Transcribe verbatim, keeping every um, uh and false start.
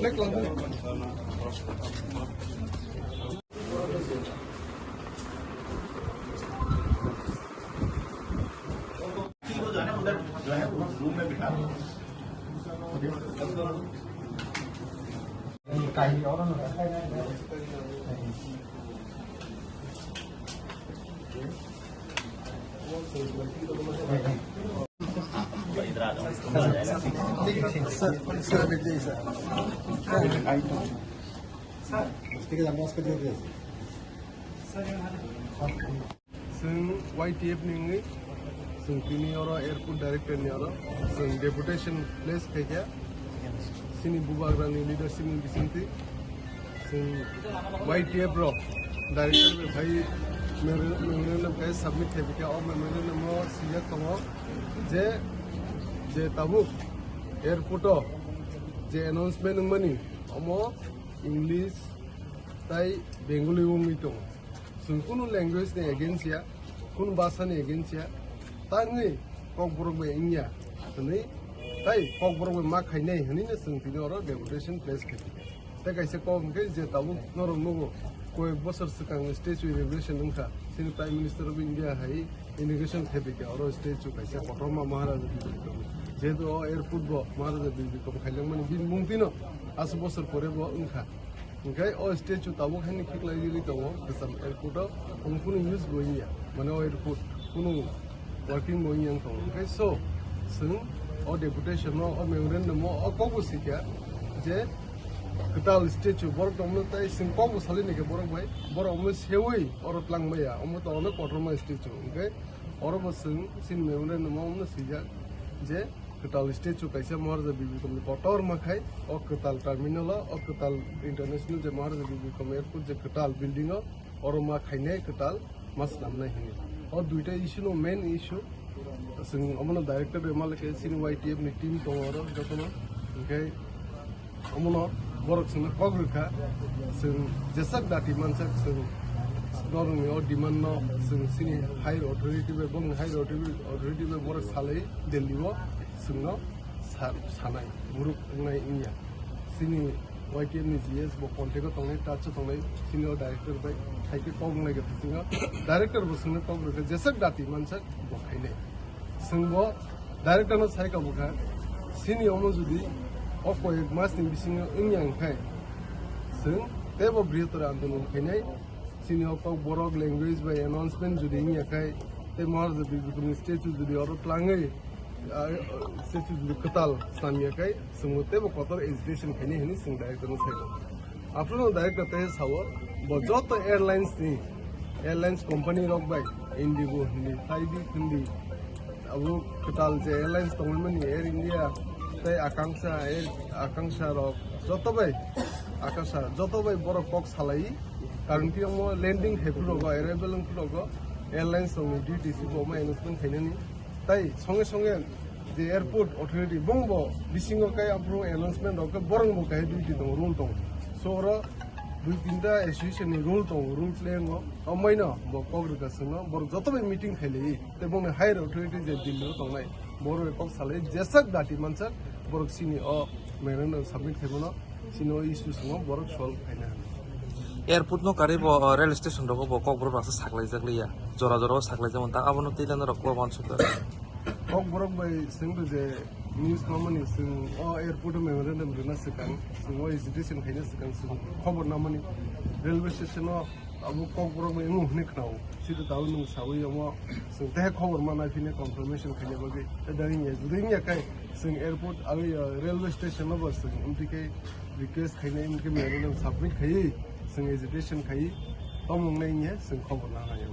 Sir, sir, sir. Sir, sir. Chwng Y T F ni wngwi chwng tini oro airport director ni oro chwng deputation place khaikha chini bubagrani leadership ni bisingtwi chwng Y T F rok director bai memorandum khai submit khaikha. O memorandum o swijak tongo je, je tabuk airport o je announcement wngmani omo English tai Bengali wngwi tongo. Chwng kunu language ni against ya, kunu bhasha ni against ya, tangwi Kokborok bai wngya hwnwi, tai Kokborok bai ma khainai hwnwi no chwng tini oro deputation place khaikha. Tei kaisa kok hwnkhe je tabuk norok nugo, koyek bosor swkang statue inauguration wngkha, chini Prime Minister of India hai inauguration khaiphaikha oro statue kaisa kotorma Maharaja Bijay Vikram. Jehetu o airport bo Maharaja Bijay Vikram khailangmani bini mung tino aswk bosor pore bo wngkha. Hwnkhe o statue tabuk haino khiklai rwi tongo, kwcham airport o, omo kunu use bo wngya, mane o airport kunu working bo wngya wng tongo. Hwnkhe so, chwng o deputation o, o memorandum o, o kok bo sikha je kwtal statue borok tongmano tei chwng kok bo salai naikha borok bai, borok omo seui oro twlang maya, omo to ono kotorma statue. Hwnkhe oro bo chwng chini memorandum o omo swijak je kwtal statue kaisa Maharaja Bijay Vikram ni kotorma khai o kwtal terminal o, o kwtal international je Maharaja Bijay Vikram airport je kwtal building o oro ma khainai kwtal ma swnamnai hwnwi. O duita issue no main issue. Chwng omono director bai malai khe chini Y T F ni team tongo oro jotono. Hwnkhe omono borok chwngno kok rwkha, chwng jeswk dati mansak chwng norokni o demand no chwng chini higher authority bai, bongni higher authority, authority bai borok salai Delhi o chwngno sa-, sanai borok wngnai wngya. Chini Y T F ni G S bo contact o tongnai, touch o tongnai, chini o director bai hai khe kok wnglai khe chwngno director bo chwngno kok rwkha, jeswk dati mansak bo khainai. Chwng bo director no sai ka bwkha, chini omo jodi o koyek mas ni bisingo wngya wngkhai, chwng teibo brihator andolon khainai, chini o Kokborok language bai announcement jodi wngya khai, tei Maharaja Bijay Vikram ni statue jodi oro tlangwi, ah, statue jodi kwtal swnamya khai, chwng bo teibo kotor agitation khainai hwnwi chwng director no sai ka. Aphuru no director tei sao, bo joto airlines ni, airlines company rok bai, Indigo hindi, Flybe hindi, abo kwtal je airlines tongmani Air India tei Akansha, Air Akansha rok joto bai, Akansha joto bai borok kok salai, karon tiyangmo landing haiphuru rogo, arrival wngphuru rogo airlines rokni duty si bo ma announcement khainani. Tai songe songe je airport authority bongbo bisingo kai aphuru announcement rok khe borok bo kai duty tongo, rule tongo. So oro dui tinta association ni rule tongo, rule play wngo. Omaino bo kok rwkha chwngno, borok joto bai meeting khailai tei bongni higher authority je Delhi o tongnai borok bai kok salai jeswk dati mansak borok chini o memorandum submit khaimano. Chini o issue swngo borok solve khaina hwnwi. Airport no karwi bo, o, rail station rogo bo Kokborok rok saklaijak liya. Jora jora o saklaijak manta, abono twi lana rok bo uansukha. Kokborok bai swngdo je news mamani chwng o airport o memorandum rwna swkang, chwng o agitation khaina swkang chwng khobor namani railway station o abo Kokborok bai wngo hwnwi khnao. Sida tao nwng sawi omo chwng teha khobor mana phine confirmation khaina bagwi. Tei da wngya, jodi wngya khai chwng airport, abo, uh, railway station o bo chwng M T K request khainai, M T K memorandum submit khaiwi chwng agitation khaiwi tongmung nai wngya chwng khobor nang nai.